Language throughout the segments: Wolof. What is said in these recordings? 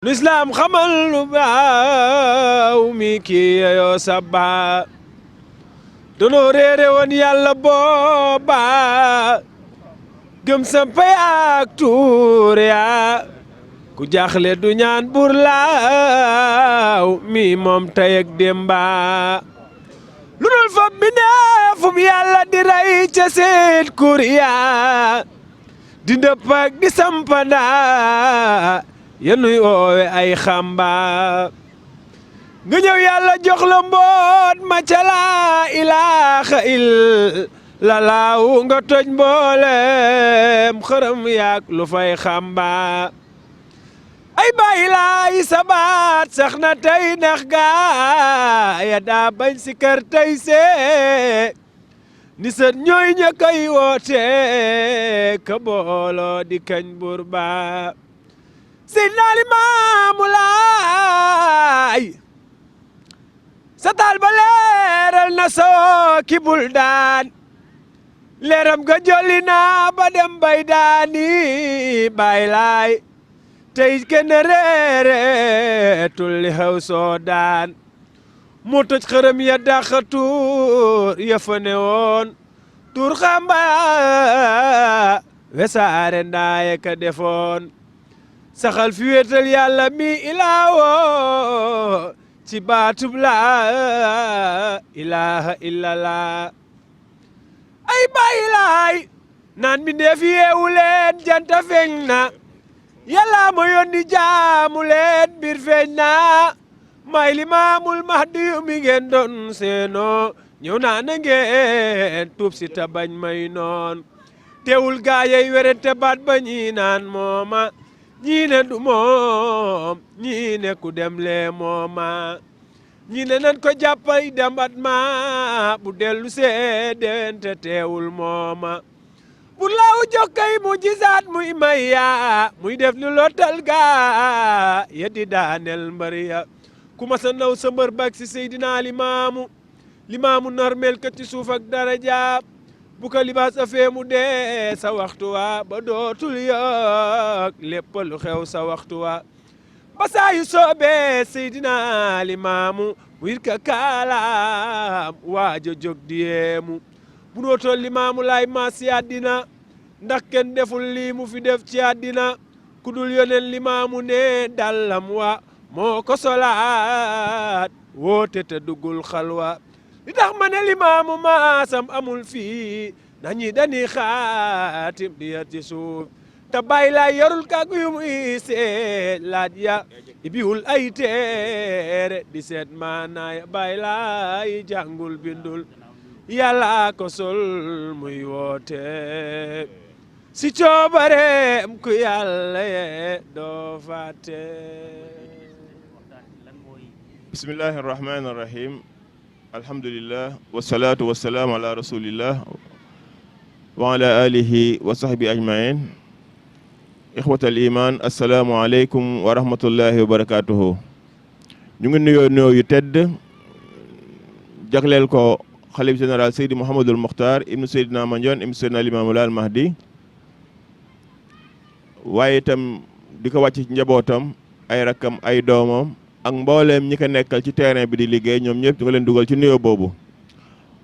l'islam xamal lu baaw mi kii yoo sabba danoo réere woon yàlla booba gëm sampa yaak tuur yaa ku jaaxle du ñaan bur laaw mi moom tey ak démba lu dul fab bi neefum yàlla di rey ca seet kur yaa di ndëpp ak di sampanda yenuy oowe ay xamba nga ñëw yàlla jox la mboot ma ca laa ilaaha illa laaw nga toj mboolem xërëm yaak lu fay xamba ay bàyyi laay sabaat sax na tey ndax gaa ya daa bañ si kër tey see ni sët ñooy ña koy woote ka booloo di kañ bur ba Seydina Limaamu Laay sa taal ba leeral na soo ki bul daan leeram ga jolli na ba dem bay daani Baay Laay tey kenn reere tulli xew soo daan moo toj xërëm ya daxa tuur ya fa ne woon tuur xamba wesaare ndaaye ka defoon saxal fi wéetal yàlla mi ilaawoo ci baatub laa ilaaha illallah ay Baay Laay naan mi ndeef yeewu leen janta feeñ na yàlla ma yónni jaamu leen mbir feeñ na may Limaamul Mahdi mi ngeen doon seenoo ñëw naa na ngeen tuub si ta bañ may noon teewul gaayey werente baat ba ñii naan mooma ñii ne du moom ñii ne ku dem lee mooma ñii ne nan ko jàppay dembat ma bu dellu seedente teewul mooma bu laaw jokkay mu jisaat muy may yaa muy def lu lottal gaa ya di daanel mbër ya ku ma sa naw sa mbër bak si Seydina Limaamu narmel ka ci suuf ak daraja bu ko libaas a fee mu dee sa waxtu wa ba dootul yëg lépp lu xew sa waxtu wa ba saa yu soobee Seydina Limaamu mu yit ka kaalaam waaja jóg di yeemu bu dootool Limaamu Laay maas si àddina ndax kenn deful lii mu fi def ci àddina ku dul yoneen Limaamu ne dallam wa moo ko solaat woote te duggul xalwa li tax ma ne Limaamu maasam amul fii ndax ñi dañuy xaatim di yar ci suuf te Baay Laay yarul kàggu yu muy seet laaj ya ibiwul ay teere di seet maanaaya Baay Laay jàngul bindul yàlla ko sol muy woote si coobareem ku yàlla ye doo fàtte. bismillahi arrahmani arrahim alhamdulillah wasalaatu wasalaamu ala rasulillah wa ala alihi wa sahbi ajmain ixwatal iman assalaamu aleykum wa rahmatullahi wa barakatuhu. ñu ngi nuyoo yu tedd jagleel ko xalif général Seydi Mouhamadul Mokhtar ibnu Seydina Mandione ibnu Seydina Limaamu Laay Mahdi waaye itam di ko wàcc ci njabootam ay rakkam ay doomam ak mbooleem ñi ko nekkal ci terrain bi di liggéey ñoom ñëpp ñu ngi leen dugal ci nuyoo boobu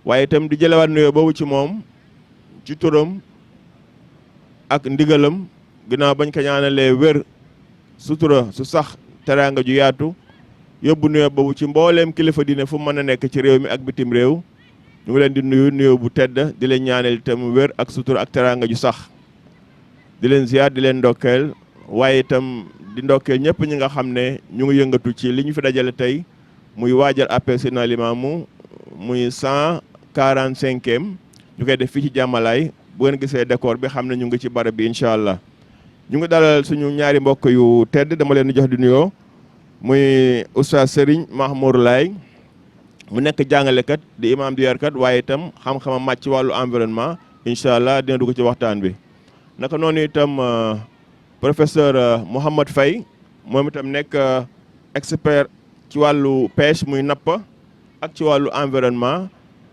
waaye itam di jëlewaat nuyoo boobu ci moom ci turam ak ndigalam ginnaaw bañ ko ñaanalee wér sutura su sax teraanga ju yaatu yóbbu nuyoo boobu ci mbooleem kilifa diine fu mën a nekk ci réew mi ak bitim réew ñu ngi leen di nuyu nuyoo bu tedd di leen ñaanal itam wér ak sutura ak teraanga ju sax di leen ziar di leen ndokkeel waaye itam di ndokkeel ñëpp ñi nga xam ne ñu ngi yëngatu ci li ñu fi dajale tey muy waajal appel Seydina Limaamu muy 145e ñu koy def fii ci jàmmalaay bu ngeen gisee décor bi xam ne ñu ngi ci barab bi incha allah. ñu ngi dalal suñu ñaari mbokk yu tedd dama leen di jox di nuyoo muy oustaz Serigne Mahmour Laye mu nekk jàngalekat di imam di yarkat waaye itam xam-xamam màcc ci wàllu environnement incha allah dina dugg ci waxtaan bi. naka noonu itam professeur Mouhamad Faye moom itam nekk expert ci wàllu pêche muy napp ak ci wàllu environnement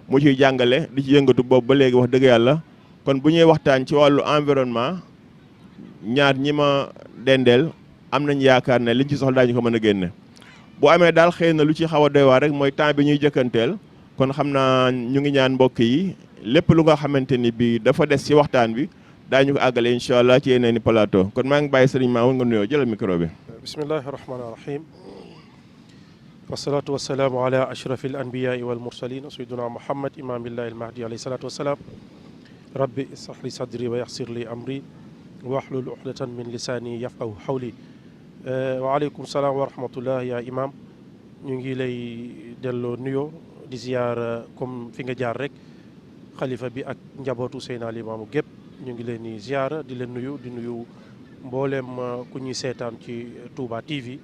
mu ciy jàngale di ci yëngatu boobu ba léegi wax dëgg yàlla kon bu ñuy waxtaan ci wàllu environnement ñaar ñi ma dendeel am nañ yaakaar ne liñ ci soxla daañu ko mën a génne bu amee daal xëy na lu ci xaw a doy waar rek mooy temps bi ñuy jëkkanteel kon xam naa ñu ngi ñaan mbokk yi lépp lu nga xamante ni bi dafa des ci waxtaan bi daañu ko àggale incha allah ci yeneen i plateau kon maa ngi bàyyi sëriñ Mamoun nga nuyoo jëlal micro bi. bismillahi rahmaani rahim wasalaatu wasalaamu ala ashrafi al anbiyaai wal mursalin sayyidina muhammad imamillahi al mahdi alayhi salatu wasalaam rabbi israh li sadri wa yassir li amri wahlul uqdatan min lisaani yafqahu xawli waaleykum salaam wa rahmatullah ya imam ñu ngi lay delloo nuyoo di ziyaar comme fi nga jaar rek xalifa bi ak njabootu Seydina Limaamu gépp ñu ngi leen di ziyaara di leen nuyu di nuyu mbooleem ku ñuy seetaan ci Touba TV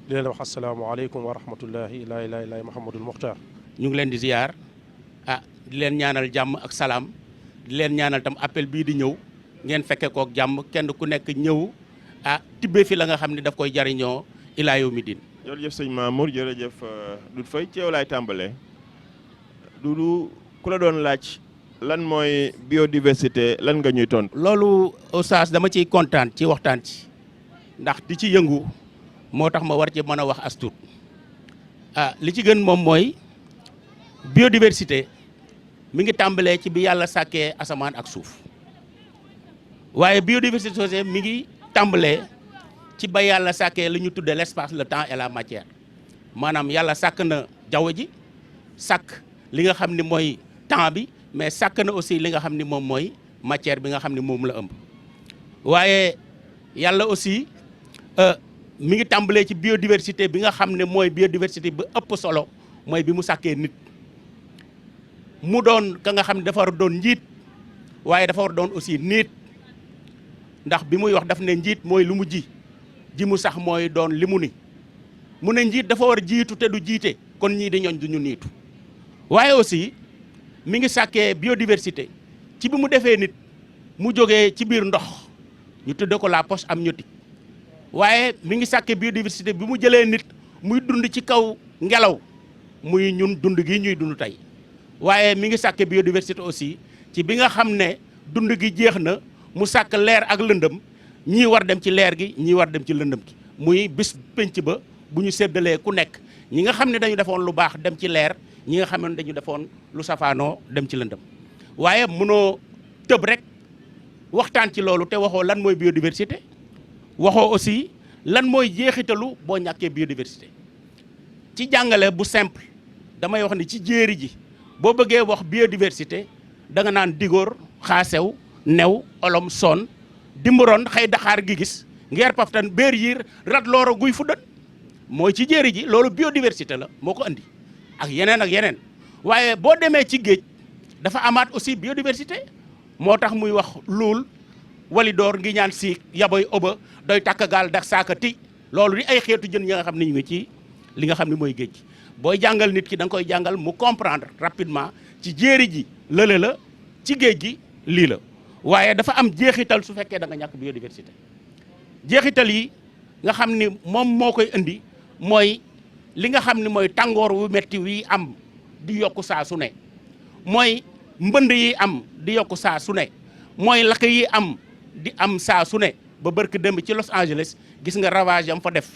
di leen wax asalaamaaleykum wa rahmatullahi laa ilaaha illa Muhammadul Muxtaar ñu ngi leen di ziyaar di leen ñaanal jàmm ak salaam di leen ñaanal tam appel bii di ñëw ngeen fekke kook jàmm kenn ku nekk ñëw tibbee fi la nga xam ne daf koy jariñoo ilaa yawmi diin. jërëjëf sëñ Mamour jërëjëf Doudou Faye ci yow laay tàmbalee Doudou ku la doon laaj lan mooy biodiversité lan nga ñuy tontu. loolu oustaz dama ciy kontaan ci waxtaan ci ndax di ci yëngu moo tax ma war ci mën a wax as tuut li ci gën moom mooy biodiversité mi ngi tàmbalee ci bi yàlla sàkkee asamaan ak suuf waaye biodiversité sociale mi ngi tàmbalee ci ba yàlla sàkkee li ñu tuddee l'espace le temps et la matière maanaam yàlla sàkk na jaww ji sàkk li nga xam ni mooy temps bi mais sàkk na aussi li nga xam ni moom mooy matière bi nga xam ni moom la ëmb waaye yàlla aussi mi ngi tàmbalee ci biodiversité bi nga xam ne mooy biodiversité bi ëpp solo mooy bi mu sàkkee nit mu doon ka nga xam ne dafa war doon njiit waaye dafa war doon aussi niit ndax bi muy wax daf ne njiit mooy lu mu ji mu sax mooy doon li mu ni mu ne njiit dafa war jiitu te du jiite kon ñii di ñooñ du ñu niitu waaye aussi mi ngi sàkkee biodiversité ci bi mu defee nit mu jógee ci biir ndox ñu tudde ko la poche amniotique waaye mi ngi sàkkee biodiversité bi mu jëlee nit muy dund ci kaw ngelaw muy ñun dund gi ñuy dund tey waaye mi ngi sàkkee biodiversité aussi ci bi nga xam ne dund gi jeex na mu sàkk leer ak lëndëm ñii war dem ci leer gi ñii war dem ci lëndëm gi muy bis penc ba bu ñu séddalee ku nekk ñi nga xam ne dañu defoon lu baax dem ci leer ñi nga xam ne dañu defoon lu safaanoo dem ci lëndëm waaye mënoo tëb rek waxtaan ci loolu te waxoo lan mooy biodiversité waxoo aussi lan mooy jeexitalu boo ñàkkee biodiversité ci jàngale bu simple damay wax ni ci jéeri ji boo bëggee wax biodiversité da nga naan digóor xaasew new olom son dimbaroon xëy daxaar gi gis ngeer paftan béer yiir rat looro guy fu dën mooy ci jéeri ji loolu biodiversité la moo ko andi ak yeneen waaye boo demee ci géej dafa amaat aussi biodiversité moo tax muy wax luul wali door ngi ñaan siik yaboy oba doy takk gaal dax saaka ti loolu di ay xeetu jën yi nga xam ne ñu ngi ci li nga xam ne mooy géej gi booy jàngal nit ki da nga koy jàngal mu comprendre rapidement ci jéeri ji lële la ci géej gi lii la waaye dafa am jeexital su fekkee da nga ñàkk biodiversité jeexital yi nga xam ni moom moo koy indi mooy li nga xam ne mooy tàngoor wu metti wi am di yokku saa su ne mooy mbënd yi am di yokku saa su ne mooy lakk yi am di am saa su ne ba barki démb ci Los Angeles gis nga ravage am fa def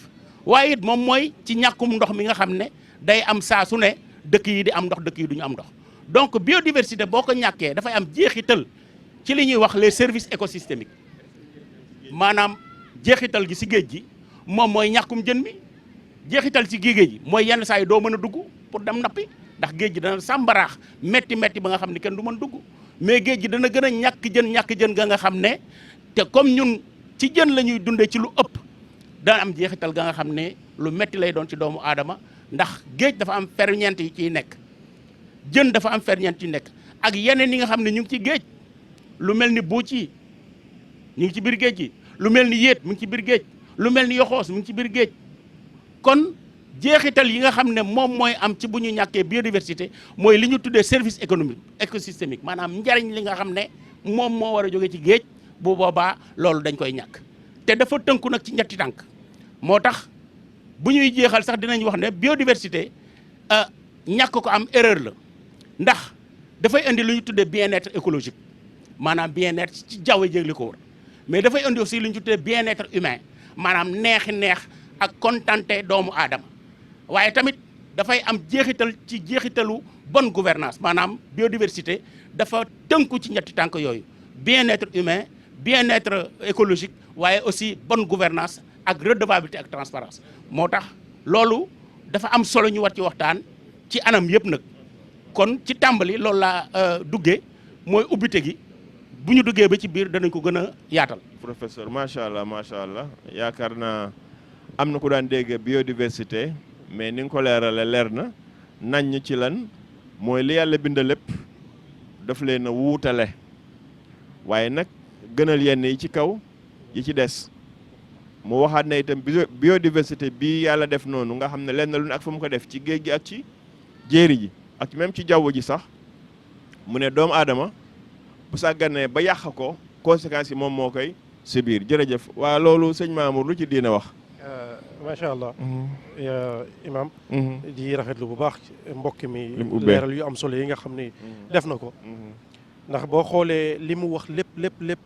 waaye it moom mooy ci ñàkkum ndox mi nga xam ne day am saa su ne dëkk yi di am ndox dëkk yi du ñu am ndox donc biodiversité boo ko ñàkkee dafay am jeexital ci li ñuy wax les services écosystémiques maanaam jeexital gi si géej gi moom mooy ñàkkum jën mi jeexital ci géej gi mooy yenn saa yi doo mën a dugg pour dem nappi ndax géej gi dana sàmbaraax metti ba nga xam ne kenn du mën dugg mais géej gi dana gën a ñàkk jën ga nga xam ne te comme ñun ci jën la ñuy dundee ci lu ëpp dana am jeexital ga nga xam ne lu metti lay doon ci doomu aadama ndax géej dafa am ferñeent yi ciy nekk jën dafa am ferñeent yi nekk ak yeneen yi nga xam ne ñu ngi ci géej lu mel ni buuc yi ñu ngi ci biir géej gi lu mel ni yéet mu ngi ci biir géej lu mel ni yoxoos mu ngi ci biir géej kon jeexital yi nga xam ne moom mooy am ci bu ñu ñàkkee biodiversité mooy li ñu tuddee service économique écosystémique maanaam njariñ li nga xam ne moom moo war a jóge ci géej bu boobaa loolu dañ koy ñàkk te dafa tënku nag ci ñetti tànk moo tax bu ñuy jeexal sax dinañ wax ne biodiversité ñàkk ko am erreur la ndax dafay indi lu ñu tuddee bien-être écologique maanaam bien-être ci jaww ji li ko wër mais dafay indi aussi lu ñu tuddee bien-être humain maanaam neex ak kontante doomu aadama waaye tamit dafay am jeexital ci jeexitalu bonne gouvernance maanaam biodiversité dafa tënku ci ñetti tànk yooyu bien-être humain bien-être écologique waaye aussi bonne gouvernance ak redevabilité ak transparence moo tax loolu dafa am solo ñu war ci waxtaan ci anam yëpp nag kon ci tàmbali loolu laa duggee mooy ubbite gi bu ñu duggee ba ci biir danañ ko gën a yaatal. professeur macha allah yaakaar naa am na ku daan dégg biodiversité mais ni nga ko leerale leer na nañ ci lan mooy li yàlla bind lépp daf leen a wuutale waaye nag gënal yenn yi ci kaw yi ci des mu waxaat na itam biodiversité bi yàlla def noonu nga xam ne lenn lu ne ak fa mu ko def ci géej gi ak ci jéeri ji ak même ci jaww ji sax mu ne doomu aadama bu sàgganee ba yàq ko conséquences yi moom moo koy subir jërëjëf waa loolu sëñ Mamour lu ci diina wax. macha allah. imam di rafetlu bu baax mbokk mi. leeral yu am solo yi nga xam ni def na ko. ndax boo xoolee li mu wax lépp.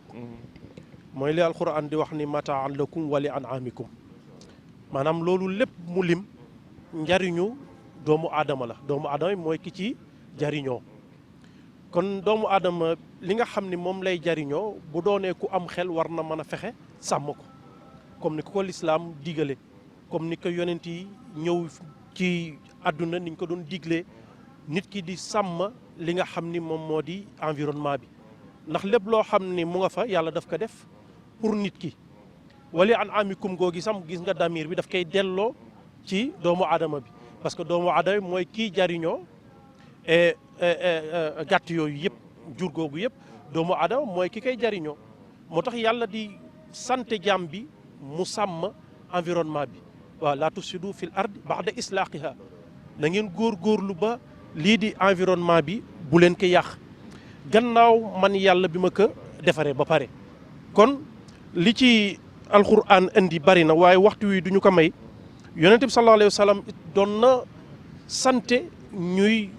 mooy li alquran di wax ni mataan lakum wa li an'amikum maanaam loolu lépp mu lim njariñu doomu aadama la doomu aadama mooy ki ci jariñoo kon doomu aadama li nga xam ni moom lay jariñoo bu doonee ku am xel war na mën a fexe sàmm ko comme ni ko lislaam digale comme ni ko yonent yi ñëw ci àdduna niñ ko doon diglee nit ki di sàmm li nga xam ni moom moo di environnement bi ndax lépp loo xam ni mu nga fa yàlla daf ko def pour nit ki wali an amikum googi sam gis nga damir bi daf koy delloo ci doomu aadama bi parce que doomu aadama bi mooy kii jariñoo gàtt yooyu yëpp jur googu yëpp doomu aadama mooy ki koy jariñoo moo tax yàlla di sant jaam bi mu sàmm environnement bi waaw laa tufsidu fil ardi ba'da islaaqiha na ngeen góorgóorlu ba lii di environnement bi bu leen ko yàq gannaaw man yàlla bi ma ko defaree ba pare kon li ci alquran indi bari na waaye waxtu wi duñu ko may yonente bi sallallahu alayhi wa sallam doon na sante ñuy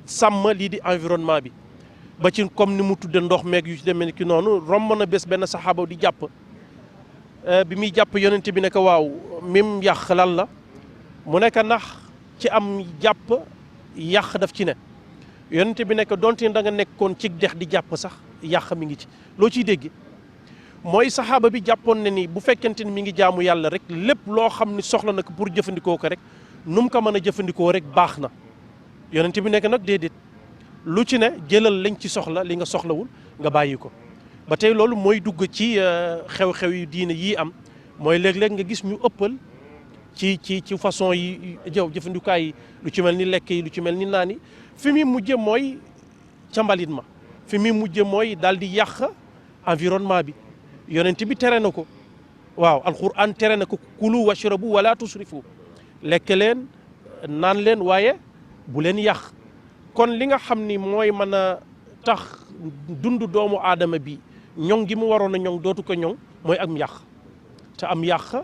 sàmm lii di environnement bi ba ci comme ni mu tudde ndox meeg yu ci demee ki noonu romb na bés benn saxaaba di jàpp bi muy jàpp yonente bi ne ko waaw mim yàq lan la mu nekk ndax ci am jàpp yàq daf ci ne yonente bi nekk donte da nga nekkoon ci dex di jàpp sax yàq mi ngi ci loo ciy dégg mooy saxaaba bi jàppoon ne ni bu fekkente ni mi ngi jaamu yàlla rek lépp loo xam ni soxla na ko pour jëfandikoo ko rek nu mu ko mën a jëfandikoo rek baax na yonente bi nekk nag déedéet lu ci ne jëlal lañ ci soxla li nga soxlawul nga bàyyi ko ba tey loolu mooy dugg ci xew-xew yu diine yii am mooy léeg-léeg nga gis ñu ëppal ci façon yi jëfandikaay yi lu ci mel ni lekk yi lu ci mel ni naan yi fi muy mujje mooy ca mbalit ma fi muy mujje mooy daal di yàq environnement bi yonent bi tere na ko waaw alquran tere na ko kulu washrabu wala tusrifu lekk leen naan leen waaye bu leen yàq kon li nga xam ni mooy mën a tax dund doomu aadama bi ñoŋ gi mu waroon a ñoŋ dootu ko ñoŋ mooy am yàq te am yàq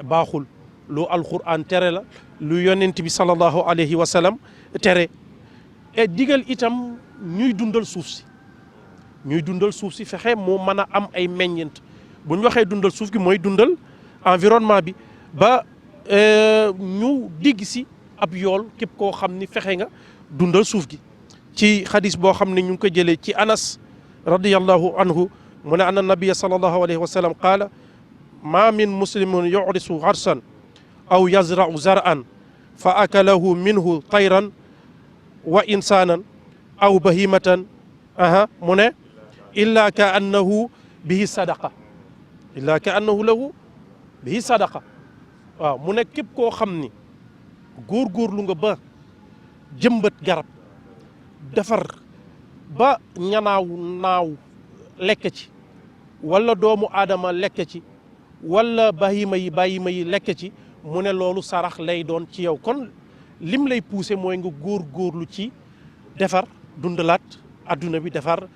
baaxul lu alquran tere la lu yonent bi sallallahu alayhi wa sallam tere et digal itam ñuy dundal suuf si fexe moo mën a am ay meññeent bu ñu waxee dundal suuf gi mooy dundal environnement bi ba ñu digg si ab yool képp koo xam ni fexe nga dundal suuf gi ci xadis boo xam ne ñu ngi ko jëlee ci Anas radiyallahu anhu mu ne anna nabiyya sallallahu alayhi wa sallam qaala ma min muslimin yurisu harsan aw yazra'u zar'an fa akalahu minhu tayran wa insanan aw bahimatan mu ne illa ka annahu bihi sadaqa lahu bihi sadaqa waaw mu ne képp koo xam ni góorgóorlu nga ba jëmbat garab defar ba ñanaaw naaw lekk ci wala doomu aadama lekk ci wala bàyyima yi lekk ci mu ne loolu sarax lay doon ci yow kon lim lay poussé mooy nga góorgóorlu ci defar dundalaat adduna bi defar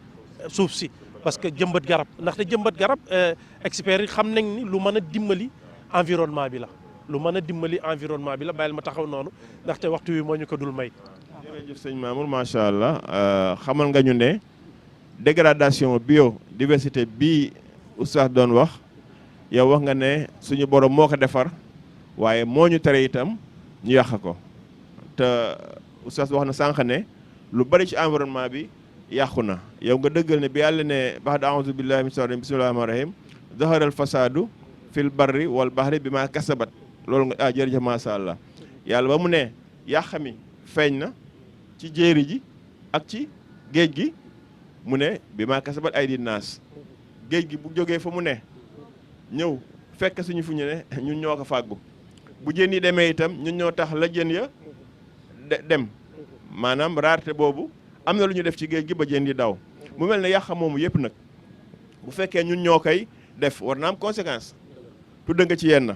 suuf si parce que jëmbat garab ndaxte jëmbat garab experts yi xam nañ ni lu mën a dimbali environnement bi la bàyyil ma taxaw noonu ndaxte waxtu wi moo ñu ko dul may. jërëjëf sëñ Mamour macha allah xamal nga ñu ne dégradation biodiversité bii oustaz doon wax yow wax nga ne suñu borom moo ko defar waaye moo ñu tere itam ñu yàq ko te oustaz wax na sànq ne lu bari ci environnement bi yàqu na yow nga dëggal ne bi yàlla ne ba'da a'uuzu billahi mina shaytaani bismillahir rahmaanir rahiim zaharal fasaadu fil barri wal bahri bimaa kasabat loolu nga jërëjëf masha Allah yàlla ba mu ne yàq mi feeñ na ci jéeri ji ak ci géej gi mu ne bimaa kasabat aydi naas géej gi bu jógee fa mu ne ñëw fekk suñu fu ñu ne ñun ñoo ko fàggu bu jën yi demee itam ñun ñoo tax la jën ya dem maanaam rareté boobu am na lu ñu def ci géej gi ba jën yi daw mu mel ne yàq moomu yëpp nag bu fekkee ñun ñoo koy def war na am conséquence tudd nga ci yenn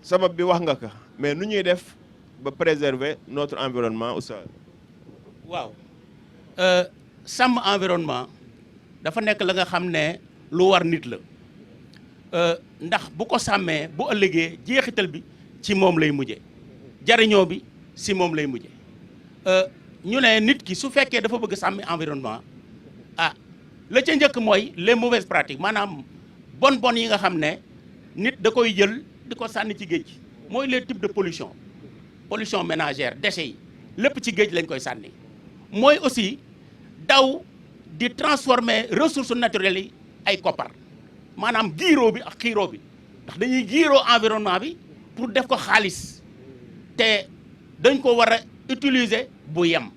sabab bi wax nga ko mais nu ñuy def ba préserver notre environnement oustaz. waaw sàmm environnement dafa nekk la nga xam ne lu war nit la ndax bu ko sàmmee bu ëllëgee jeexital bi ci moom lay mujje jariñoo bi si moom lay mujje ñu ne nit ki su fekkee dafa bëgg sàmmi environnement la ca njëkk mooy les mauvaises pratiques maanaam bon yi nga xam ne nit da koy jël di ko sànni ci géej gi mooy les types de pollution ménagère déchets yi lépp ci géej lañ koy sànni mooy aussi daw di transformer ressources naturelles yi ay koppar maanaam giiroo bi ak xiiroo bi ndax dañuy giiroo environnement bi pour def ko xaalis te dañ ko war a utiliser bu yem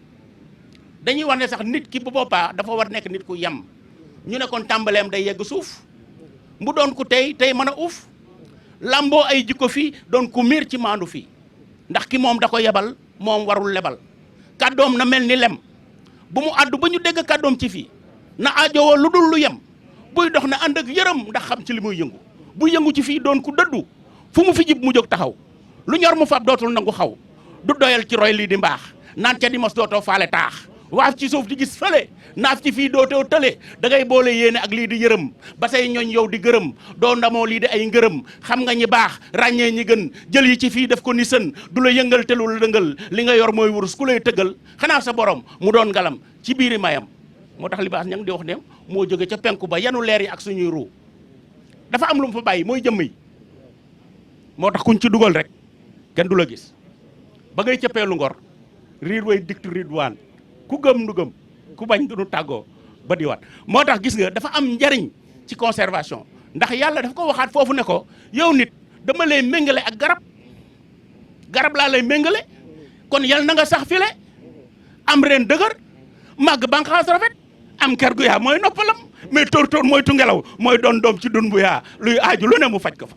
dañuy wax ne sax nit ki bu boppaa dafa war nekk nit ku yem ñu ne kon tàmbaleem day yegg suuf mu doon ku tey mën a uuf lamboo ay jikko fii doon ku miir ci maandu fii ndax ki moom da ko yebal moom warul lebal kàddoom na mel ni lem bu mu àddu ba ñu dégg kàddoom ci fii na aajowoo lu dul lu yem buy dox na ànd ak yërëm ndax xam ci li muy yëngu bu yëngu ci fii doon ku dëddu fu mu fi jib mu jóg taxaw lu ñor mu fab dootul nangu xaw du doyal ci roy lii di mbaax naan ca di mos dootoo faale taax waaf ci suuf di gis fële naaf ci fii dootoo tële da ngay boole yéene ak lii di yërëm ba say ñooñ yow di gërëm doo ndamoo lii di ay ngërëm xam nga ñi baax ràññee ñi gën jël yi ci fii def ko ni sën du la yëngal te lu la dëngal li nga yor mooy wurus ku lay tëggal xanaa sa borom mu doon ngalam ci biiri mayam moo tax libaas ña ngi di wax ne moo jóge ca penku ba yanu leer yi ak suñuy ruu dafa am lu mu fa bàyyi mooy jëmm yi moo tax kuñ ci dugal rek kenn du la gis ba ngay cëppeelu ngor riir way diktu ridwaan ku gëm nu gëm ku bañ du nu tàggoo ba di wat moo tax gis nga dafa am njariñ ci conservation ndax yàlla dafa ko waxaat foofu ne ko yow nit dama lay méngale ak garab laa lay méngale kon yal na nga sax file am reen dëgër màgg banqaas rafet am ker gu yaa mooy noppalam mais tóor mooy tu ngelaw mooy doon doom ci dun bu yaa luy aaju lu ne mu faj ko fa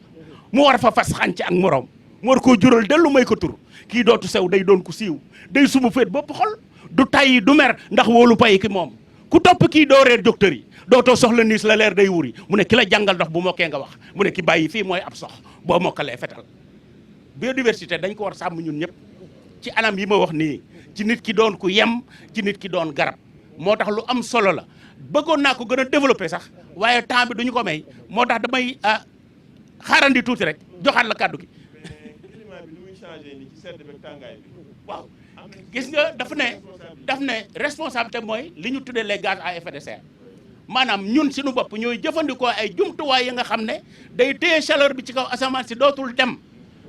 mu war fa fas xànc ak moroom mu war koo jural dellu may ko tur kii dootu sew day doon ku siiw day sumu féet bopp xol du tayyi du mer ndax wóolu pay ki moom ku topp kii doo reer docteur yi dootoo soxla niis la leer day wuri mu ne ki la jàngal dox bu mokkee nga wax mu ne ki bàyyi fii mooy ab sox boo mokkalee fetal biodiversité dañ ko war sàmm ñun ñëpp ci anam yi ma wax nii ci nit ki doon ku yem ci nit ki doon garab moo tax lu am solo la bëggoon naa ko gën a développé sax waaye temps bi duñu ko may moo tax damay xaarandi tuuti rek joxaat la kàddu gi waaw gis nga daf ne responsabilité mooy li ñu tuddee les gaz à effet de serre maanaam ñun suñu bopp ñooy jëfandikoo ay jumtuwaay yi nga xam ne day téye chaleur bi ci kaw asamaan si dootul dem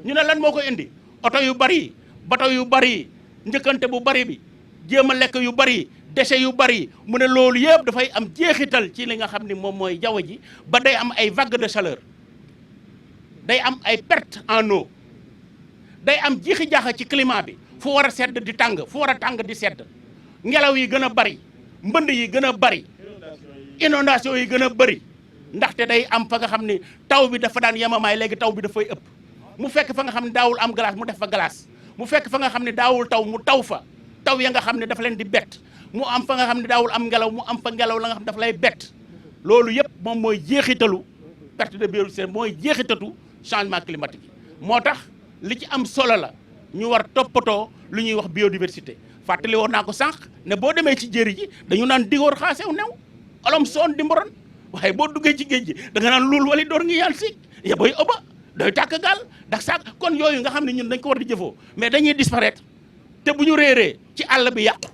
ñu ne lan moo ko indi oto yu bari bato yu bari njëkkante bu bari bi jéem a lekk yu bari déchets yu bari mu ne loolu yëpp dafay am jeexital ci li nga xam ni moom mooy jaww ji ba day am ay vague de chaleur day am ay perte en eau day am jiixi jaaxa ci climat bi fu war a sedd di tàng fu war a tàng di sedd ngelaw yi gën a bari mbënd yi gën a bari inondation yi gën a bari ndaxte day am fa nga xam ni taw bi dafa daan yemamaay léegi taw bi dafay ëpp mu fekk fa nga xam ne daawul am glace mu def fa glace mu fekk fa nga xam ne daawul taw mu taw fa taw ya nga xam ne dafa leen di bett mu am fa nga xam ne daawul am ngelaw mu am fa ngelaw la nga xam dafa lay bett loolu yëpp moom mooy jeexitalu perte de biodiversité mooy jeexitatu changement climatique yi moo tax li ci am solo la ñu war toppatoo lu ñuy wax biodiversité fàttali woon naa ko sànq ne boo demee ci jéeri ji dañu naan digóor xaasew new olom soon di mboron waaye boo duggee ci géej gi da nga naan luul wali door ngi yàll si ya boy ëba doy tàkk gaal ndax saak kon yooyu nga xam ne ñun dañ ko war di jëfoo mais dañuy disparaître te bu ñu réeree ci àll bi yàqu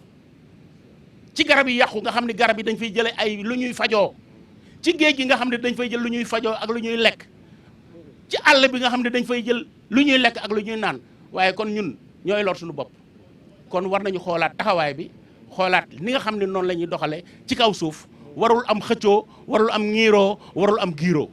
ci garab yi yàqu nga xam ne garab yi dañ fay jële ay lu ñuy fajoo ci géej gi nga xam ne dañ fay jël lu ñuy fajoo ak lu ñuy lekk ci àll bi nga xam ne dañ fay jël lu ñuy lekk ak lu ñuy naan waaye kon ñun ñooy lor suñu bopp kon war nañu xoolaat taxawaay bi xoolaat ni nga xam ne noonu la ñuy doxalee ci kaw suuf warul am xëccoo warul am ñiiroo warul am giiroo